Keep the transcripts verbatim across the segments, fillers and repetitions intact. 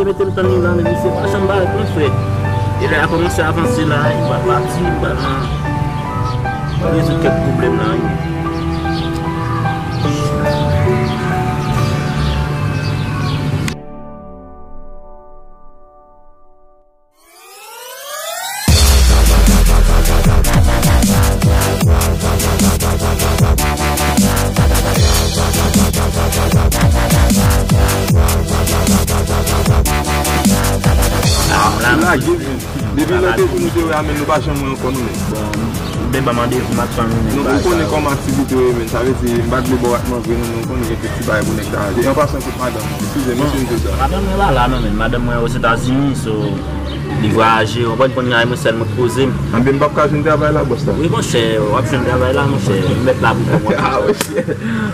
Kote m tann li la, men misye pa janm parèt non, frè. E lè a kòmanse avanse la, li pral pati, li pral nan rezoud kèk pwoblèm nan, wi. Lage, men. Depi lè ke nou te wè a, men nou pa janm wè ankò, non, men. Bon, m te ban randevou, m ap tann ou, men. Non, ou konnen kòman aktivite yo ye, men. Sa vle di, m pa t vle ba w ratman vre, non, men ou konnen gen kèk ti bagay pou nèg ta. E an pasan, kote madanm ou? Eskize m, mesye, m di w sa. Madanm mwen pa la, non, men. Madanm mwen Ozetazini, so, li vwayaje, ou konprann, kounye a, e mwen sèl mwen k poze m. Anben, m p ap ka jwenn travay la, bòs la? Wi, monchè, w ap jwenn travay la, monchè. M mèt la pou kò m. Ah, monchè.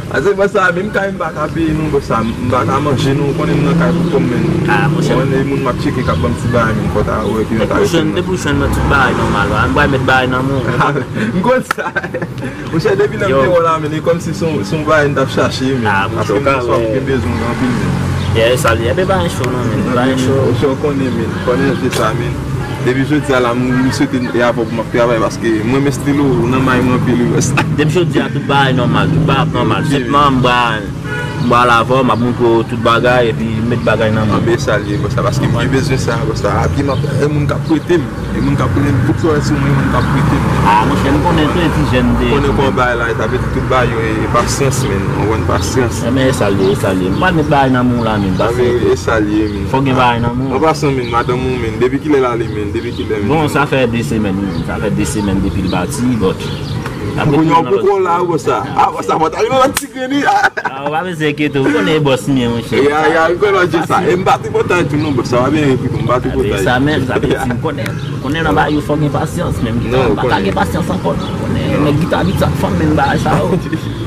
Pase bòs sa, menm kay m pa ka peye non, bòs sa, m pa ka manje non, ou konnen m nan kay pou kò m, men. Ah, monchè. Ou konnen moun m ap tcheke k ap ban m ti bagay, men, fò ta wè ki yo ta rete. Depi w jwenn mwen tout bagay nòmal, m pral met bagay nan men w. M konn sa. Monchè, depi lè m te wè w la, men, e kòmsi se yon, se yon bagay m t ap chache, men. Ah, monchè, paske m gen swaf, m gen bezwen w anpil, men. Yeah, sa li ye, men pa gen cho non, men, pa gen cho. Monchè, ou konnen, men, konnen se sa, men. Depi jodi a la, m, m swete e avè w pou m ap travay, paske m renmen estilo ou nan may mwen anpil, wi, bòs. Depi jodi a, tout bagay nòmal, tout bagay ap nòmal. Senpman, m pral, m pral avè w, m ap montre w tout bagay, epi m met bagay nan men w. Anben, sa l ye, bòs la, paske m te bezwen sa, bòs la. Epi m ap, e moun k ap prete m, e moun k ap prete m, tout sa w wè sou mwen, e moun k ap prete m. Ah, monchè, m konnen tou, e ti jèn m te ye. Konnen kòman bagay la ye, sa vle di tout bagay yo, e, e pasyans, men, ou konprann, pasyans. Enben, e sa l ye, e sa l ye. M pral met bagay nan men w la, men, paske e sa l ye, men. Fò gen bagay nan men w. An pasan, men, madanm ou, men, depi kilè l ale, men, depi kilè, men? Bon, sa fè de semèn, wi, men. Sa fè de semèn depi l pati, but. Kounye a w poko la, bòs sa. Ah, bòs sa, fò ta rive nan ti grenn, wi. Ah, ou pa bezwen enkyete w. Ou konnen e bòs m ye, monchè. Ya, ya, m konnen w di sa. E m pa tripotay tou, non, bòs sa, pa byen enkyete w, m pa tripotay. Sa menm, sa vle di, m konnen. Ou konnen nan bagay yo fò gen pasyans, men m pa ka gen pasyans ankò, non. Ou konnen, nèg ki t abitye ak fanm, men bagay sa yo.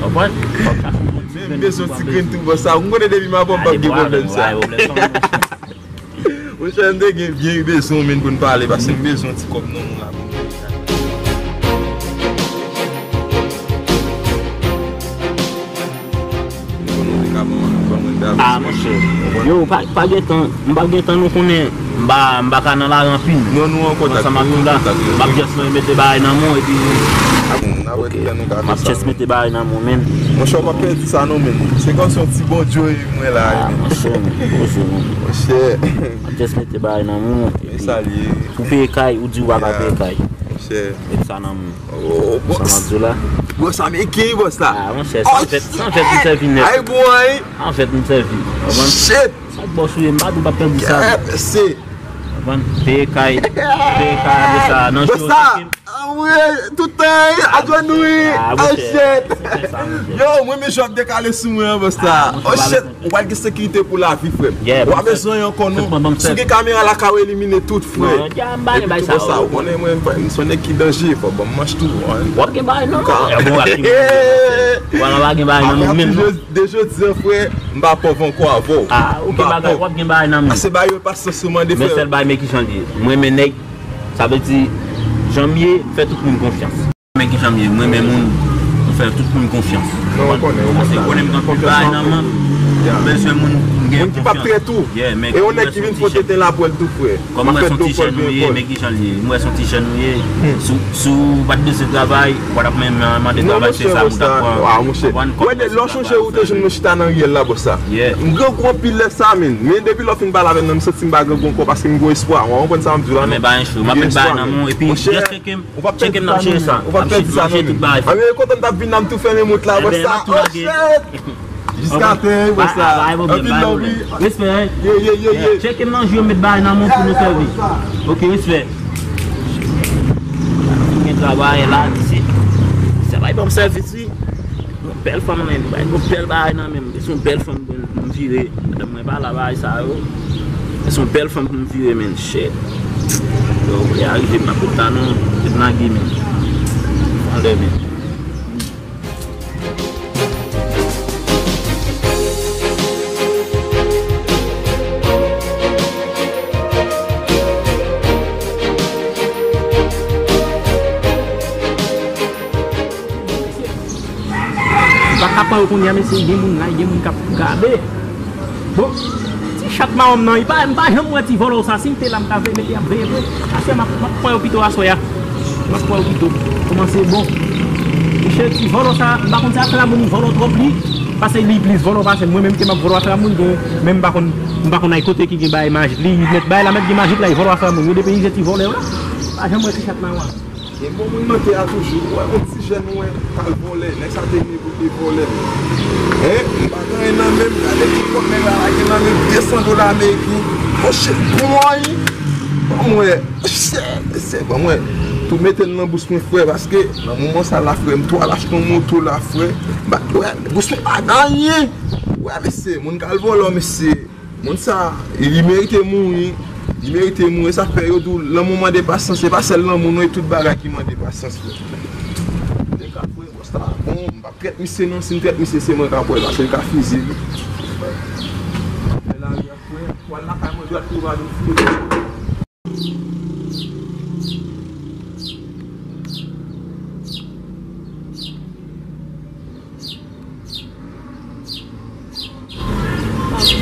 Konprann? Fòk sa. Men m bezwen ti grenn tou, bòs sa. Ou konnen depi m avè w, m p ap gen pwoblèm sa. Monchè, m te gen byen bezwen w, men, pou n pale, paske m bezwen yon ti kòb nan men w la pou m fè sa. Pou nou te ka ban mwen, ban mwen dam. Ah, monchè. Yo, pa, pa gen tan, m pa gen tan, nou konnen, m pa, m pa ka nan lari anpil. Non, nou an kontak, nou an kontak. M ap just mete bagay nan men w, epi n a wè kilè nou ka fè sa. M ap just mete bagay nan men w, men. Monchè, w pa pèdi sa non, men. Se kòmsi yon ti Bondye w ye. Mwen la, ah, monchè, monchè, monchè. Monchè. M ap just mete bagay nan men w, epi pou peye kay, ou di w pa ka peye kay. Monchè. Met sa nan men w. Oh, sa m ap di w la. Bòs ameriken, bòs la. Ah, monchè, san fèt, san fèt, m sèvi nèt. Ay, bon, ay. An fèt, m sèvi. Konprann? Shit. Sa k bòs ou ye, m pa di w p ap pèdi sa. Konprann? Peye kay, peye kay, apre sa, nan jou yo, bòs la. Ah, wi, tout tan, adjwè nou, wi. Ah, monchè, shit. Yo, mwen, men jan w ap dekale sou mwen an, bòs la. Oh, shit. Ou pral gen sekirite pou lavi, frè m. Ou pa bezwen ankò, non. Si w gen kamera la, ka elimine tout, frè. Epi tou, bòs sa, ou konnen mwen, m se yon nèg ki danje, fò ban m manch tou. W ap gen bagay nan men w. Bon, w ap gen bagay nan men w menm. De jodi a, frè, m pa pòv ankò avè w. Ah, ok, bagay, w ap gen bagay nan men w. Pase bagay yo pa sòs ou mande, frè. Men sèl bagay, men ki jan l ye. Mwen, men nèg, sa vle di, jan m ye, fè tout moun konfyans. Men ki jan m ye, mwen, men moun, m fè tout moun konfyans. Non, ou konnen, ou konnen. Paske ou konnen m gen anpil bagay nan men m, m bezwen moun pou m gen konfyans. Moun ki p ap trèt ou. E yon nèg ki vin fè w tete lapwèl tou, frè. Kòm m wè se yon ti jèn ou ye, men ki jan l ye. M wè se yon ti jèn ou ye. Si w, si w pa t bezwen travay, ou pa t ap menm mande travay, se sa moun t ap pran. Ou wè, lè w chonje ou te jwenn mwen chita nan riyèl la, bòs sa. M grangou anpil lè sa, men. Men depi lè w fin pale avè m nan, m santi m pa grangou ankò paske m gen espwa. Ou konprann sa m ap di w la, non? Men pa yon cho, m ap met bagay nan men w, epi just tcheke m, tcheke m, n ap jere sa. N ap jere tout bagay. Anben, kontan m t ap vin la, m tou fèmen mont la, bòs sa. Oh, shit! Jiska tè, wi, bòs la. Anpil love, wi. Respè, wi. Ye, ye, ye, ye. Tcheke m nan jou yo, met bagay nan men w pou nou sèvi. Ok, respè. Gen travay la, isi. Sa bay ban m sèvis, wi. Yon bèl fanm, men. Bay yon bèl bagay nan men m. Se yon bèl fanm, m vire. Madanm mwen pa la, bagay sa yo. Se yon bèl fanm pou m vire, men. Shit. Yo, e arive m ap ret la, non. Ret lage, men. Anlè, men. M pa ka pran yo kounye a, mesye, gen moun la, gen moun k ap gade. Bon, ti Chat mawon m nan, li pa, m pa janm wè ti vòlò sa. Si m te la, m ta vle mete ap veye vre. Aswè, m ap, m ap pran yo pito aswè a. M ap pran yo pito. Kòmanse bon. Monchè, ti vòlò sa, m pa konn sa fè lamoun, li vòlò twòp li. Paske li plis vòlò pase mwen menm ke m ap vòlò afè lamoun, ke menm m pa konn, m pa konn ay kote ki gen bagay majik. Li mèt bagay la, mèt gen majik la, li vòlò afè lamoun. Yo depeyizè ti vòlò yo la. M pa janm wè ti chat mawon. Gen bon moun nan tè a toujou. Ou wè yon ti jèn ou wè k al vòlè. Nèg sa te vini pou te vòlè. Hein? M pa gen anyen nan men m. Gade ti kòb nèg la lage nan men m. De san dola ameriken. Monchè, bon, wi. Ban m wè. Monchè, mesye, ban m wè. Tou mete l nan bous mwen, frè, paske nan moman sa la, frè, m tou al achte yon moto la, frè. M pa, wè, bous mwen pa gen anyen. Wè, mesye, moun k al vòlè, mesye. Moun sa, li merite mouri. Li merite mouri. Sa fè yo di w, lanmou mande pasyans. Se pa sèl lanmou, non, e tout bagay ki mande pasyans, frè. Dega, frè, bòs la bon. M p ap trèt misye, non. Si m trèt misye, se mwen k ap wè l, paske l ka fiziye m. Fè lari a, frè. W al lakay mwen, dwat pou w ale fouye.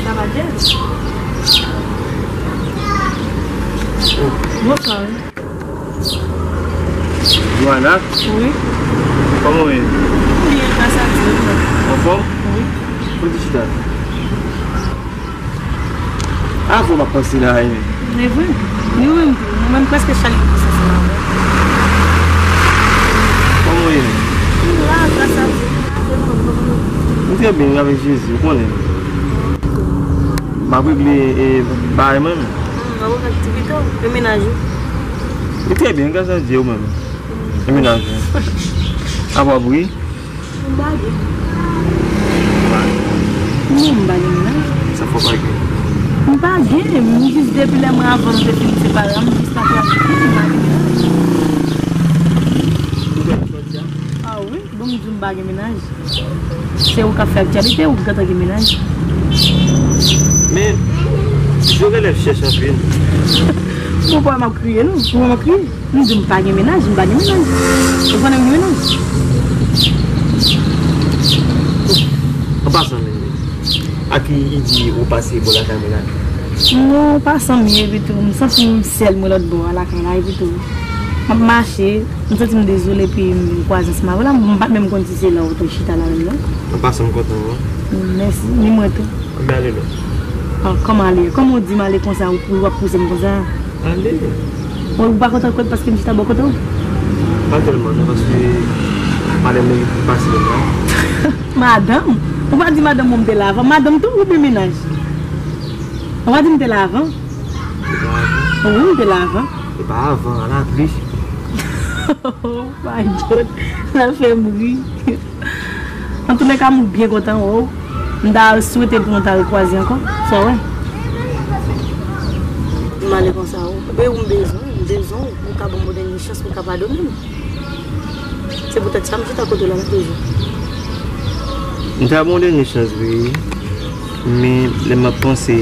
Sa va, Jazz? Bonswa. Joana? Wi. Kòman w ye? Byen, gras a Dye. Anfòm? Wi. Kote chita? Avè w m ap panse la, e. E vre. Li menm tou. Mwen menm prèske chak jou m panse ansanm avè w. Kòman w ye menm? M la, gras a Dye. M trè byen, avèk Jezi, ou konnen. M ap regle, e, bagay mwen menm. M ap regle aktivite w, e mennaj ou? Li trè byen, gras a Dye, ou menm. E mennaj ou? Apa w ap ri? M pa gen. Non, m pa gen mennaj. Sa fè w pa gen? M pa gen. M jis depi lè mwen avè w nou te fin separe a, m jis pa planifiye, m pa gen mennaj. Ou gen jodi a? Ah wi, bon, m di w m pa gen mennaj. Se ou k ap fè aktyalite, ou k gentan gen mennaj. Men, yo genlè chèch anpil. Ou pa wè m ap kriye, non? Ou wè m ap kriye? M di m pa gen mennaj, m pa gen mennaj. Ou konnen m gen mennaj? An pasan, men, a ki i di ou pase bò lakay mwen la? Non, pasan m ye, epitou, m santi m sèl mwen lòt bò a lakay la, epitou, m ap mache, m santi m dezole, epi m kwaze ansanm avè w la, m pa t menm konn si se la ou te chita la menm, non. An pasan, m kontan, wi. Mèsi, ni mwen tou. Anben ale non. Ah, kòman ale? Kòman w di m ale konsa, ou, ou ap pouse m konsa? Ale. Ou pa kontan kwèt paske m chita bò kote w? Pa tèlman non, paske madanm mwen ki pase menm la. Madanm? Ou pa di madanm ou m te la avan? Madanm tou oubyen mennaj? Ou pa di m te la avan? Te la avan. Wi, m te la avan. E pa avan, a la pli. Oh my God. L ap fè m ri. Antoulèka, m byen kontan wè w. M ta swete pou nou ta rekwaze ankò. Sa w wè? M ale konsa, wi. E ou m bezwen, m bezwen w. Ou ka ban m yon dènye chans, ou ka padone m. Se poutèt sa m chita kote w la toujou. M ta ba w yon dènye chans, wi. Men, lè m ap panse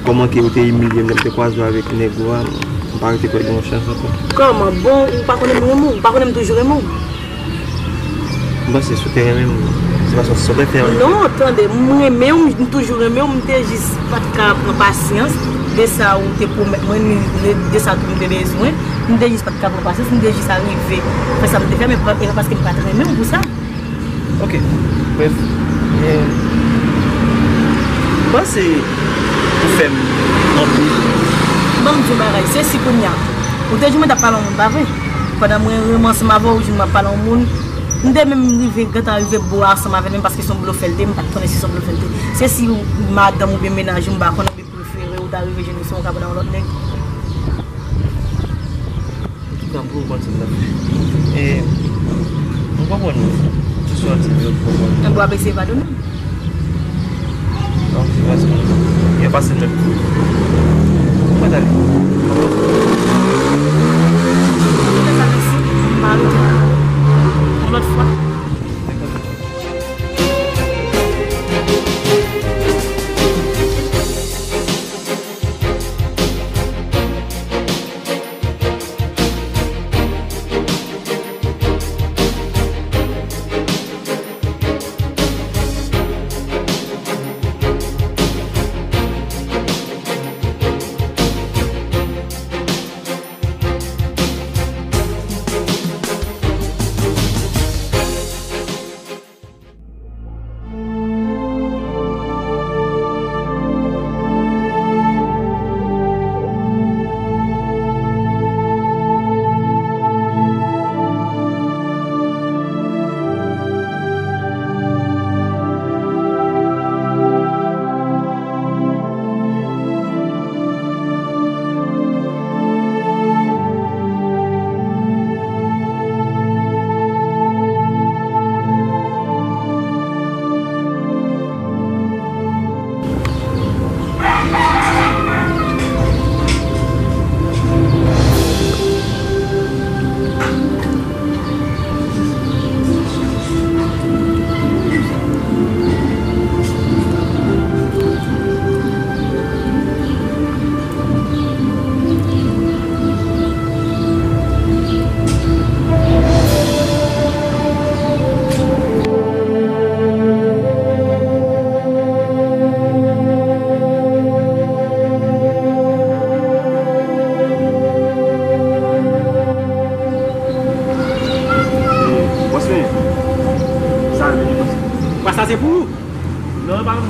kòman ke ou te imilye m lè m te kwaze w avèk nèg ou a, m pa rete kwè gen yon chans ankò. Kòman? Bon, ou pa konnen m renmen w? Ou pa konnen m toujou renmen w? M panse si w te renmen m, se paske sa w te fè a. Non, tande, m renmen w, m toujou renmen w, m te jis pa t ka pran pasyans de sa ou te pwomèt mwen, ni de sa tou m te bezwen. M te jis pa t ka pran pasyans, m te jis arive fè sa m te fè, men pa, e pa paske m pa t renmen w pou sa. Ok, brèf, eh, m panse ou fè m anpil. Ban m di w bagay, se si kounye a, ou te di mwen t ap pale yon moun, pa vre? Pandan mwen renmen ansanm avè w, ou di m ap pale yon moun, m te menm rive, gentan rive bò a ansanm avè l, menm paske se yon blofè l te ye, m pa t konnen si se yon blofè l te ye. Se si madanm oubyen mennaj ou, m pa konnen, oubyen prefere ou ta rive jwenn li, se yon ka pran yon lòt nèg. Ki tan pou ou konn sa m t ap fè? E, m konprann ou. Ti sou an ti byen, ou konprann. Enben, w ap eseye padone m? Non, se pa sa. Byen pase menm. Ou pa t ale. An tou ka, mèsi. M a rete yon lòt fwa.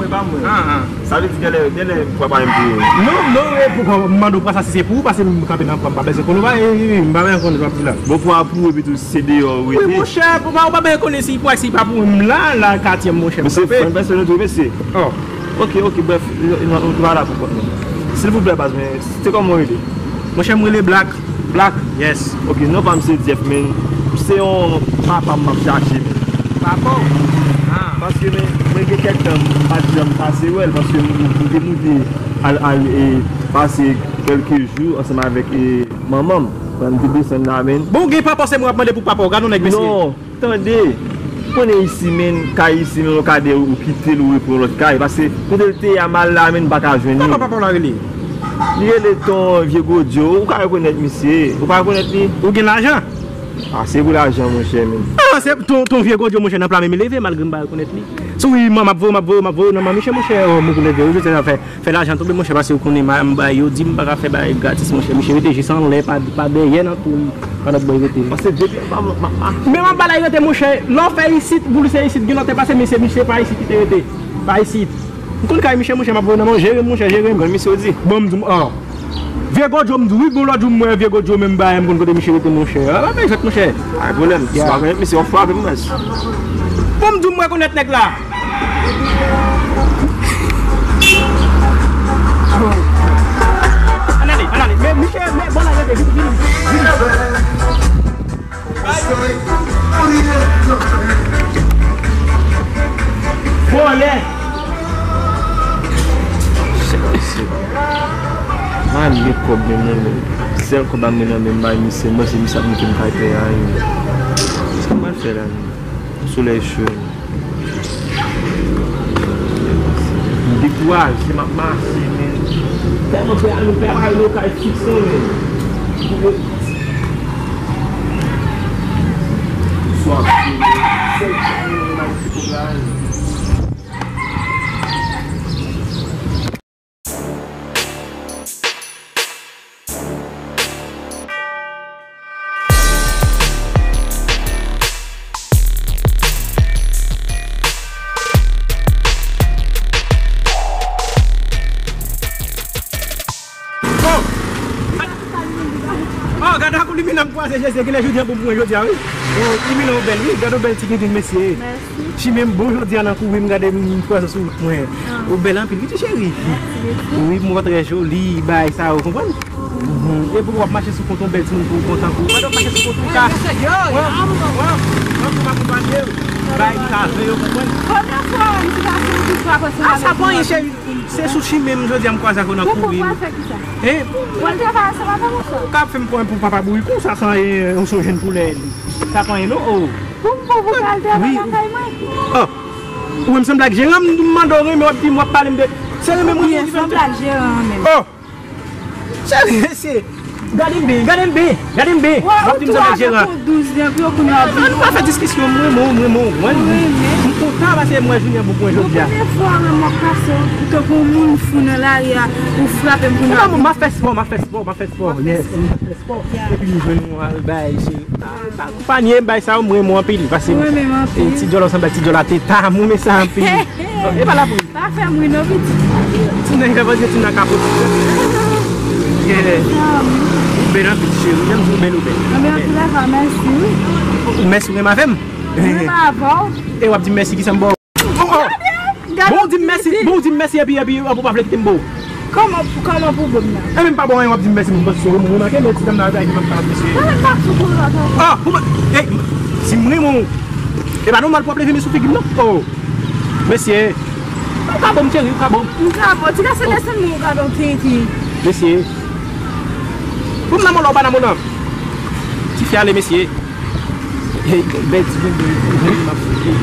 Mwen pa mwen. Ah, ah. Sa vle di genlè, genlè pwa pa menm pou ou. Non, non, e pou m mande w pwa sa si se pou ou, paske m kanpe nan pwa, m pa bezwen konnen, m pa, e, e, m pa bezwen konnen sa w ap di la. Bon, pwa pou ou, epi tou, se deyò ou rete. Wi, monchè, pwa ou pa bezwen konnen si pwa si pa pou ou, m la, la, katye m, monchè, m kanpe. Mesye, fò n pèsonèl nou tou, mesye. Oh. Ok, ok, bref, nou, nou, nou pa la pou kont nou. Silvouplè, baz, men, se kòman w rele? Monchè, m rele Black. Black? Yes. Ok, non pa m se Jeff, men se yon papa m ap chache, men. Papa w? Ah. Paske, men, mwen gen kèk tan, m pa t janm pase wè l, paske m, m te moute al, al, e, pase kèlke jou ansanm avèk, e, manman m. Mwen, m te desann la, men. Bon, gen papa w, se mwen ap mande pou papa w, gade yon nèg, mesye. Non. Tande, konnen isi, men, kay isi, men, ou ka de ou kite l, ou repran lòt kay, paske kote l te ye a, m al la, men, m pa ka jwenn li. Kòman papa w la rele? Li rele Ton Vye Godyo, ou ka rekonèt misye, ou pa rekonèt li? Ou gen lajan? Ah, se pou lajan, monchè, men. Ah, se Ton, Ton Vye Godyo, monchè, nan pla men m leve, malgre m pa rekonèt li. Si wi, m ap voye, m ap voye, m ap voye, nan men misye, monchè, oh, m leve, wi, se sa fè. Fè lajan tonbe, monchè, paske ou konnen, m bay, yo di m pa ka fè bagay gratis, monchè. Misye rete jis anlè, pa, pa dèyè nan tou, pa lòt bò, li rete. Paske depi, m pa, m, m, m. Men m ap ba la, li rete, monchè. Lè w fè isit, pou li se isit, gen lòt te pase, men se misye pa isit, li te rete. Pa isit. M konn kay misye, monchè, m ap voye nan men w, jere m, monchè, jere m. Konn misye ou di? Bon, m di, oh. Vye Godyo, m di, wi, gon lòt jou, m wè Vye Godyo, men m bay, m konn kote misye rete, monchè. Ah, pa fè jwèt, monchè. Pa gen pwoblèm. Si w pa konèt misye, w ap frape m, mès. Bon, m di, m rekonèt nèg la. Ann ale, ann ale. Men, misye, men, bon, la, vini, vini, vini. Vòlè. Chèf mesye. M pa gen kòb menm non, men sèl kòb a mwen nan men m bay misye, m panse misye ap montre m kay peye a, men. Sa m pral fè la, men? Solèy cho. M dekouraje, m ap mache, men. Tèlman pè a, nou pè a pa vle kay fikse, men. Swa, sèl kòb mwen nan men m bay misye kòb la, men. Oh! Oh, gade akou limina m kwaze, Jezi, genlè jodi a pou mwen jodi a, wi. Oh, limina ou bèl, wi, gade ou bèl ti gingin, mesye. Mèsi. Chimè m bon jodi a nan kouri m gade m kwaze sou wout mwen. Ah. Ou bèl anpil, wi, ti cheri. Mèsi, mèsi. Wi, m wè w trè joli, bagay sa, ou konprann? Mhm. E pou w ap mache sou kont yon bèl timoun pou w kontan pou ou. Pandan w ap mache sou kont ou ka. Wè, wè, wè, pou m akonpanye w. Bay m ka vle yo konprann. Premye fwa, m ti ka sou wout la, paske... Ah, sa pa anyen, cheri. Se sou chimen m jodi a m kwaze ak ou nan kouri. Pou, pou, pou al fè kisa? Hein? Pou al travay ansanm avè m, monchè. Ou ka ap fè m pran pou papa bourik ou sa, san, eh, yon so jenn poulè. Sa pa anyen non, oh. Pou m, pou, pou al travay lakay mwen. Oh. Ou menm sanble ak jeran, m mande w renmen, w ap di m, w ap pale m de, se renmen mwen. Wi, sanble ak jeran an menm. Oh. Cheri, mesye, gade m ben, gade m ben, gade m ben. W ap di m sanble ak jeran. Douz an, pou yo kounye a di. Ah, nou pa fè diskisyon, m renmen w, m renmen w, m kontan paske m wè jounen an bon pou mwen jodi a. Premye fwa m wè m ap pase w tankou yon moun fou nan lari a, ou frape m kounye a. M ap fè spò, m ap fè spò, m ap fè spò. Yes, m ap fè spò. Epi m jwenn yon al bay, cheri. Akonpanye m bay sa yo, m renmen w anpil. Paske ti djòl ansanm ak ti djòl a te ta, m renmen sa anpil. E pa la pou li. Pa fè m ri non, pitit. Ti nèg la, paske ti nan kapot. Yeah. Ou bèl anpil, cheri. Janm di ou bèl, ou bèl. Anben, anpil afè, mèsi, wi. Mèsi, ou renmen avè m? Mwen renmen avè w. E w ap di m mèsi, kisa m ba w? Oh, oh. Bon, ou di m mèsi, bon, ou di m mèsi, epi, epi, epi ou pa vle kite m ba w. Kòman, kòman pwoblèm nan? Ebyen, m pa ba w anyen, w ap di m mèsi, m panse w remake, men ti dam nan, ay, m ap pale, mesye. Mwen menm m pa sou kou la, tonton. Ah, pou mwen, ey, si m renmen w, e pa nòmal pou w ap leve men sou figi m, non. Oh, mesye. Ou ka ba m, cheri, ou ka ba m. M ka ba w, ti gase desann mwen, ou ka ba m, tenten. Mesye. Pou m nan molo, ou pa nan molo. Ti fi ale, mesye. Ey, bèl ti bebe, m ap fouke.